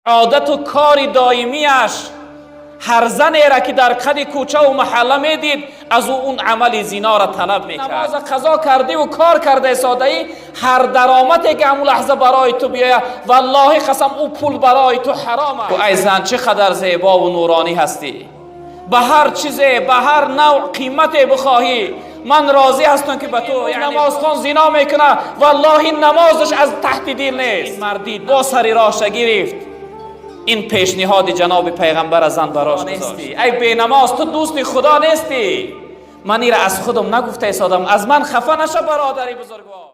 Одату кори доимияш ҳар занеро ки дар қади кӯчаву маҳалла медид, аз ӯ он амали зиноро талаб мекард. Намоза қазо кардиву кор карда содаӣ, ҳар даромаде ки ҳамун лаҳза барои ту биёяд, валлоҳи қасам, ӯ пул барои ту ҳаром аст. Ай зан, чӣ қадар зебову нуронӣ ҳастӣ! Ба ҳар чизе, ба ҳар навъ қимате бихоҳӣ, ман розӣ ҳастам ки ба ту. Намозхон зино мекунад, валлоҳи намозаш аз таҳти дил нест. Ин мардид бо сари роҳша гирифт. Ин пешниҳоди ҷаноби пайғамбар зан барош гузошт. Ай бенамоз, ту дӯсти Худо нестӣ. Ман ира аз худам нагуфта истодам, аз ман хафа наша, бародари бузургвор.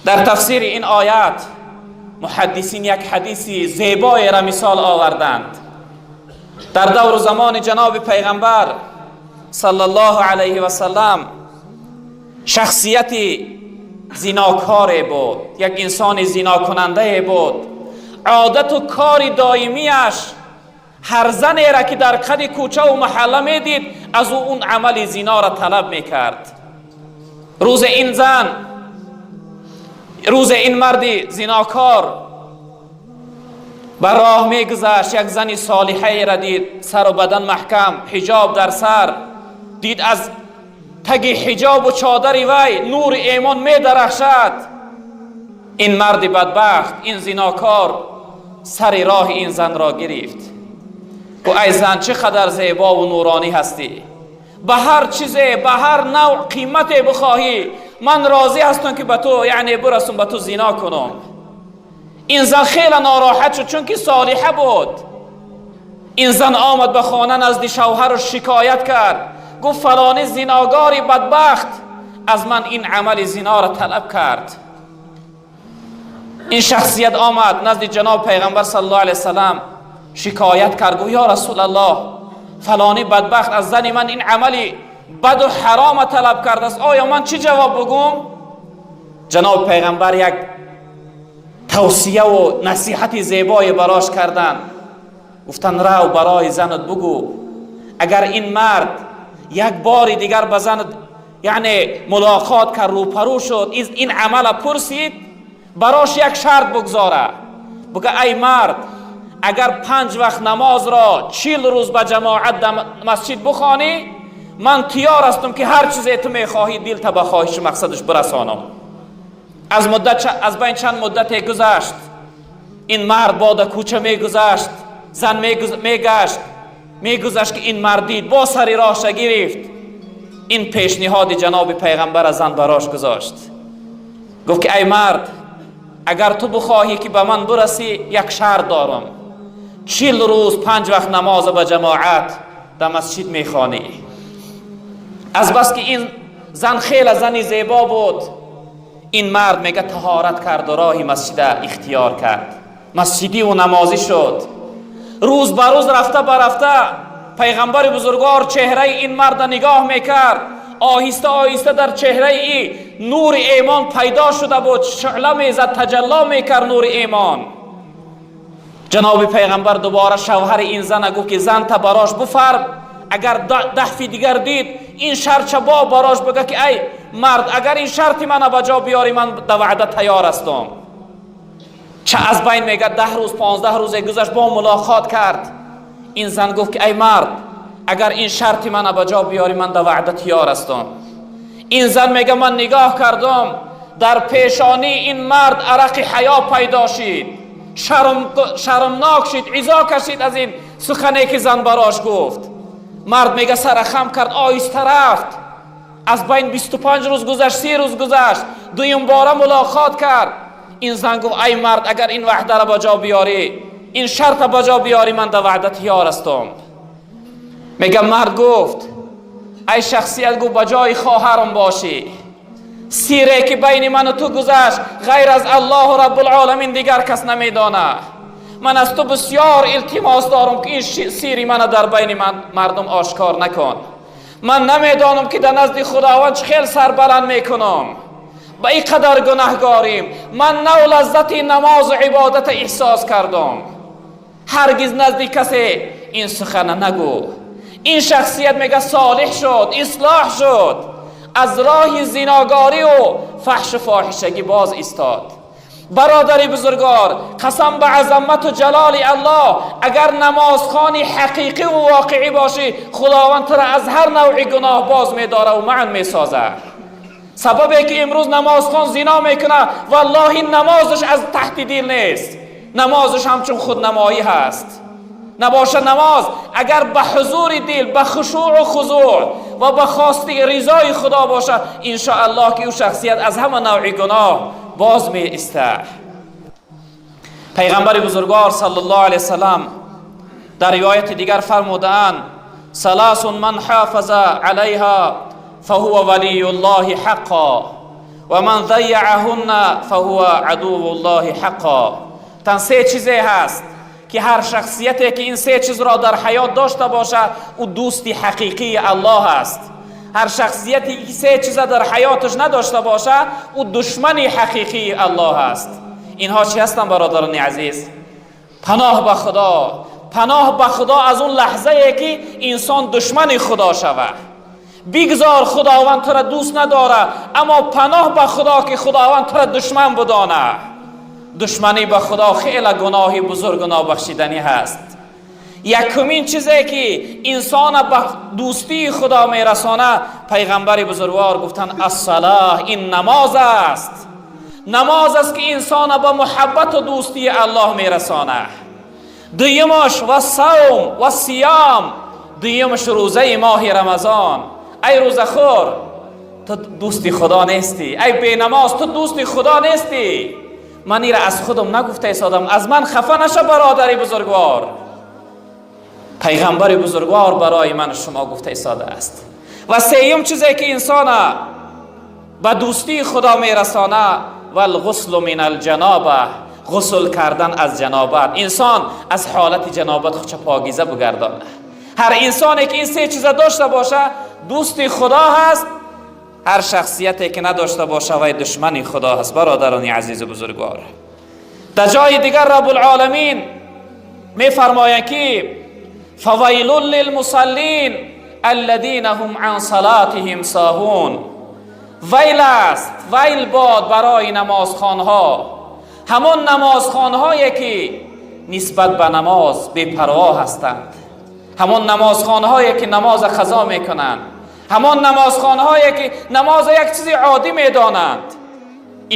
Дар тафсири ин оят муҳаддисин як ҳадиси зебоеро мисол оварданд. Дар давру замони ҷаноби пайғамбар саллаллоҳу алайҳи васаллам шахсияти зинокоре буд, як инсони зинокунандае буд. Одату кори доимияш ҳар занеро ки дар қади кӯчаву маҳалла медид, аз ӯ он амали зиноро талаб мекард. Рӯзе ин зан, рӯзе ин марди зинокор ба роҳ мегузашт, як зани солиҳаеро дид, сару бадан маҳкам, ҳиҷоб дар сар. Дид, аз таги ҳиҷобу чодари вай нури эмон медарахшад. Ин марди бадбахт, ин зинокор сари роҳи ин занро гирифт. Гӯ: ай зан, чӣ қадар зебову нуронӣ ҳастӣ! Ба ҳар чизе, ба ҳар навъ қимате бихоҳӣ, ман розӣ ҳастам ки ба ту, яъне бирасум, ба ту зино кунам. Ин зан хеле нороҳат шуд, чунки солиҳа буд. Ин зан омад ба хона, назди шавҳараш шикоят кард, гуфт: фалони зиногори бадбахт аз ман ин амали зиноро талаб кард. Ин шахсият омад назди ҷаноб пайғамбар саллаллоҳу алайҳи васаллам, шикоят кард, гуфт: ё Расулаллоҳ, фалони бадбахт аз зани ман ин амали баду ҳарома талаб кардааст, оё ман чӣ ҷавоб бугум? Ҷаноб пайғамбар як тавсияву насиҳати зебое барош карданд. Гуфтанд: рав, барои занат бугӯ, агар ин мард як бори дигар ба занат, яъне мулоқот кард, рӯпарӯ шуд, ин амала пурсид, барош як шарт бигзора. Буга: ай мард, агар 5 вақт намозро 40 рӯз ба ҷамоат дар масҷид бухонӣ, ман тиёр ҳастам ки ҳар чизе ту мехоҳӣ, дилта ба хоҳишу мақсадаш бирасонам. Аз муддат, аз байн чанд муддате гузашт. Ин мард бода кӯча мегузашт, зан мегашт, мегузашт ки ин мард дид, бо сари роҳша гирифт. Ин пешниҳоди ҷаноби пайғамбара зан барош гузошт. Гуфт ки: ай мард, агар ту бихоҳӣ ки ба ман бирасӣ, як шарт дорам: 40 рӯз 5 вақт намоза ба ҷамоат дар масҷид мехонӣ. Азбаски ин зан хеле зани зебо буд, ин мард мега таҳорат карду роҳи масҷида ихтиёр кард, масҷидиву намозӣ шуд. Рӯз ба рӯз, рафта ба рафта, пайғамбари бузургвор чеҳраи ин марда нигоҳ мекард. Оҳиста оҳиста дар чеҳраи и нури эмон пайдо шуда буд, шӯъла мезад, таҷалло мекард нури эмон. Ҷаноби пайғамбар дубора шавҳари ин зана гуфт ки зан та барош буфарм, агар даҳфи дигар дид, ин шартча бо барош бигӯ ки: ай мард, агар ин шарти мана ба ҷо биёрӣ, ман да ваъда тайёр ҳастам. Ча аз байн мега 10 рӯз, 15 рӯзе гузашт, бо мулоқот кард. Ин зан гуфт ки: ай мард, агар ин шарти мана ба ҷо биёрӣ, ман да ваъда тиёр ҳастам. Ин зан мега: ман нигоҳ кардам, дар пешонии ин мард арақи ҳаё пайдо шид, шармнок шид, изо кашид аз ин сухане ки зан барош гуфт. Мард мега сара хам кард, оҳиста рафт. Аз байн 25 рӯз гузашт, 30 рӯз гузашт, дуюм бора мулоқот кард. Ин зан гуфт: ай мард, агар ин ваъдаро ба ҷо биёрӣ, ин шарта ба ҷо биёрӣ, ман да ваъда тиёр ҳастам. Мега мард гуфт: ай шахсият, гуфт, ба ҷои хоҳарам бошӣ, сире ки байни ману ту гузашт, ғайр аз Аллоҳу Раббулоламин дигар кас намедона. Ман аз ту бисёр илтимос дорам ки ин сири мана дар байни мардум ошкор накун. Ман намедонам ки дар назди Худованд чӣ хел сарбаланд мекунам, ба ин қадар гунаҳгорим. Ман нав лаззати намозу ибодата эҳсос кардам. Ҳаргиз назди касе ин сухана нагӯ. Ин шахсият мега солиҳ шуд, ислоҳ шуд, аз роҳи зиногорию фаҳшу фоҳишагӣ боз истод. Бародари бузургвор, қасам ба азамату ҷалоли Аллоҳ, агар намозхони ҳақиқӣ ва воқеӣ бошӣ, Худованд туро аз ҳар навъи гуноҳ боз медора ва манъ месозад. Сабабе ки имрӯз намозхон зино мекунад, валлоҳи, намозаш аз таҳти дил нест, намозаш ҳамчун худнамоӣ ҳаст. Набошад, намоз агар ба ҳузури дил, ба хушӯъу хузӯъ ва ба хости ризои Худо бошад, иншоаллоҳ ки ӯ шахсият аз ҳама навъи гуноҳ боз меистад. Пайғамбари бузургвор саллаллоҳу алайҳи васаллам дар ривояти дигар фармудаанд: ثلاث من حافظ عليها فهو ولي الله حقا ومن ضيعهن فهو عدو الله حقا. Тан се чизе ҳаст ки ҳар шахсияте ки ин се чизро дар ҳаёт дошта бошад, ӯ дӯсти ҳақиқии Аллоҳ аст. Ҳар шахсияте ки се чиза дар ҳаёташ надошта бошад, ӯ душмани ҳақиқии Аллоҳ аст. Инҳо чӣ ҳастанд, бародарони азиз? Паноҳ ба Худо, паноҳ ба Худо аз он лаҳзае ки инсон душмани Худо шавад. Бигзор Худованд тура дӯст надорад, аммо паноҳ ба Худо ки Худованд тура душман бидонад. Душманӣ ба Худо хеле гуноҳи бузургу нобахшиданӣ ҳаст. Якумин чизе ки инсона ба дӯстии Худо мерасонад, пайғамбари бузургвор гуфтанд: الصلاة, ин намоз аст. Намоз аст ки инсона ба муҳаббату дӯстии Аллоҳ мерасонад. Дуюмаш والصوم والصيام, дуюмаш рӯзаи моҳи Рамазон. Ай рӯзахӯр, ту дӯсти Худо нестӣ. Ай бенамоз, ту дӯсти Худо нестӣ. Ман ира аз худам нагуфта истодам, аз ман хафа наша, бародари бузургвор. Пайғамбари бузургвор барои ман шумо гуфта истодааст. Ва сеюм чизе ки инсона ба дӯстии Худо мерасона: والغسل من الجنابة, ғусл кардан аз ҷанобат. Инсон аз ҳолати ҷанобат худша покиза бигардонад. Ҳар инсоне ки ин се чиза дошта боша, дӯсти Худо ҳаст. Ҳар шахсияте ки надошта боша, вай душмани Худо ҳаст. Бародарони азизу бузургвор, дар ҷои дигар Раббулоламин мефармоянд ки فويل للمصلين الذين هم عن صلاتهم ساهون. ویل است، ویل باد برای намозхонҳо، ҳамон намозхонҳое ки нисбат ба намоз бепарво ҳастанд، ҳамон намозхонҳое ки намоз қазо мекунанд، ҳамон намозхонҳое ки намоз як чизи оддӣ медонанд.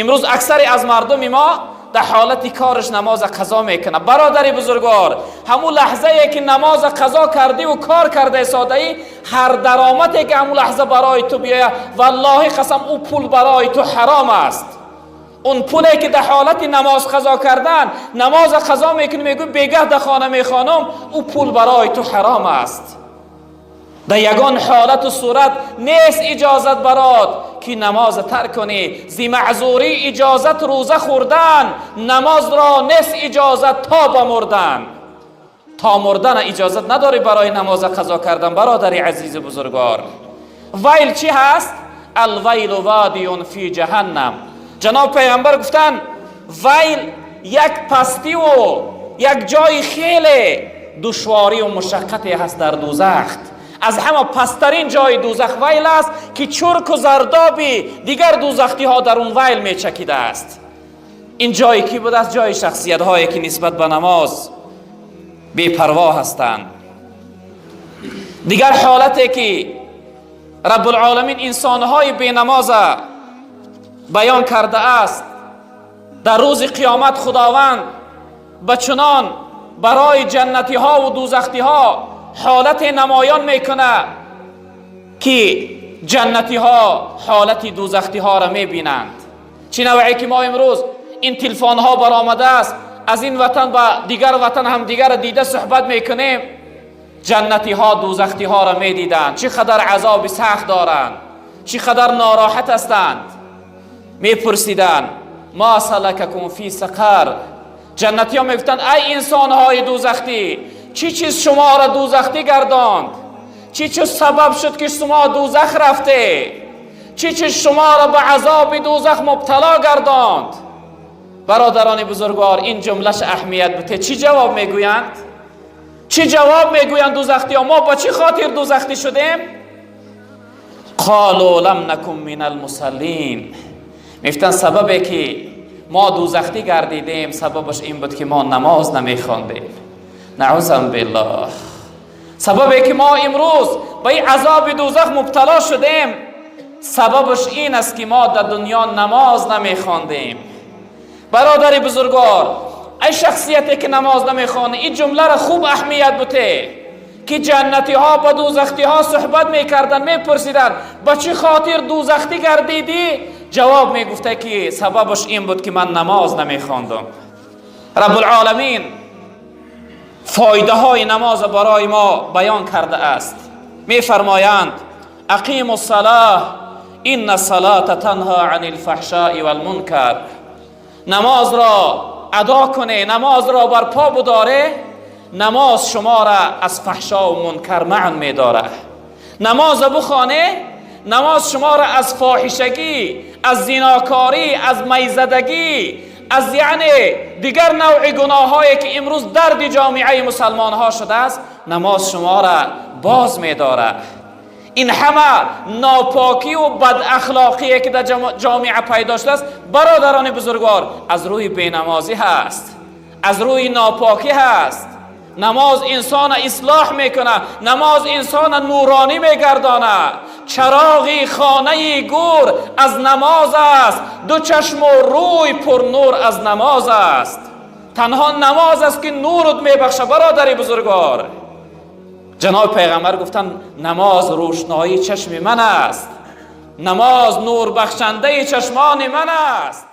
Имрӯз аксари аз мардуми мо дар ҳолати кораш намоза қазо мекунад. Бародари бузургвор، ҳамун лаҳзае ки намоза қазо кардиву кор карда истодаӣ، ҳар даромаде ки ҳамун лаҳза барои ту биёяд، валлоҳи қасам، ӯ пул барои ту ҳаром аст. Он пуле ки дар ҳолати намоз қазо кардан намоза қазо мекунӣ، мегӯй бегаҳ дар хона мехонам، ӯ пул барои ту ҳаром аст. Дар ягон ҳолату сурат нест иҷозат барот ки намоза тарк кунӣ. Зи маъзурӣ иҷозат рӯза хӯрдан، намозро нест иҷозат то ба мурдан. То мурдана иҷозат надорӣ барои намоза қазо кардан. Бародари азизу бузургвор، вайл чӣ ҳаст؟ الويل وادي في جهنم. Ҷаноб пайғамбар гуфтанд: вайл як пастиву як ҷои хеле душворию мушаққате ҳаст дар дӯзах. Аз ҳама пасттарин ҷои дӯзах вайл аст ки чурку зардоби дигар дӯзахтиҳо дар он вайл мечакидааст. Ин ҷое кӣ будааст؟ Ҷои шахсиятҳое ки нисбат ба намоз бепарво ҳастанд. Дигар ҳолате ки Раббулоламин инсонҳои бенамоза баён кардааст: дар рӯзи қиёмат Худованд ба чунон барои ҷаннатиҳову дӯзахтиҳо ҳолате намоён мекунад ки ҷаннатиҳо ҳолати дӯзахтиҳоро мебинанд. Чӣ навъе ки мо имрӯз ин телефонҳо баромадааст، аз ин ватан ба дигар ватан ҳамдигарро дида суҳбат мекунем، ҷаннатиҳо дӯзахтиҳоро медиданд، чӣ қадар азоби сахт доранд، чӣ қадар нороҳат ҳастанд. Мепурсиданд: ما سلككم في سقر. Ҷаннатиҳо мегуфтанд: ай инсонҳои дӯзахтӣ، чӣ чиз шуморо дӯзахтӣ гардонд؟ Чӣ чиз сабаб шуд ки шумо дӯзах рафте؟ Чӣ чиз шуморо ба азоби дӯзах мубтало гардонд؟ Бародарони бузургвор، ин ҷумлаш аҳамият буте. Чӣ ҷавоб мегӯянд؟ Чӣ ҷавоб мегӯянд дӯзахтиҳо؟ Мо ба чӣ хотир дӯзахтӣ шудем؟ قالوا لم نك من المصلين. Мегуфтанд: сабабе ки Мо дӯзахтӣ гардидем, сабабаш ин буд, ки мо намоз намехондем. Наъузу биллоҳ. Сабабе ки мо имрӯз ба ин азоби дӯзах мубтало шудем, сабабаш ин аст, ки мо дар дунё намоз намехондем. Бародари бузургвор, ай шахсияте ки намоз намехонӣ, ин ҷумларо хуб аҳамият буте, ки ҷаннатиҳо ба дӯзахтиҳо суҳбат мекарданд, мепурсиданд: ба чӣ хотир дӯзахтӣ гардидӣ? Ҷавоб мегуфта, ки сабабаш ин буд, ки ман намоз намехондам. Раббулоламин фоидаҳои намозро барои мо баён кардааст. Мефармоянд: أقيموا الصلاة إن الصلاة تنهى عن الفحشاء والمنكر. Намозро адо куне, намозро барпо будоре, намоз шуморо аз фаҳшо ва мункар манъ медорад. Намозро бихоне, намоз шуморо аз фоҳишагӣ, аз зинокорӣ, аз майзадагӣ, аз яъне дигар навъи гуноҳҳое, ки имрӯз дарди ҷомеаи мусалмонҳо шудааст, намоз шуморо боз медорад. Ин ҳама нопокӣ ва бадахлоқие, ки дар ҷомеа пайдо шудааст, бародарони бузургвор, аз рӯи бенамозӣ ҳаст, аз рӯи нопокӣ ҳаст. Намоз инсона ислоҳ мекунад, намоз инсона нуронӣ мегардонад. Чароғи хонаи гур аз намоз аст, ду чашму рӯй пурнур аз намоз аст. Танҳо намоз аст, ки нурут мебахшад. Бародари бузургвор, ҷаноби пайғамбар гуфтанд: намоз рӯшноии чашми ман аст, намоз нурбахшандаи чашмони ман аст.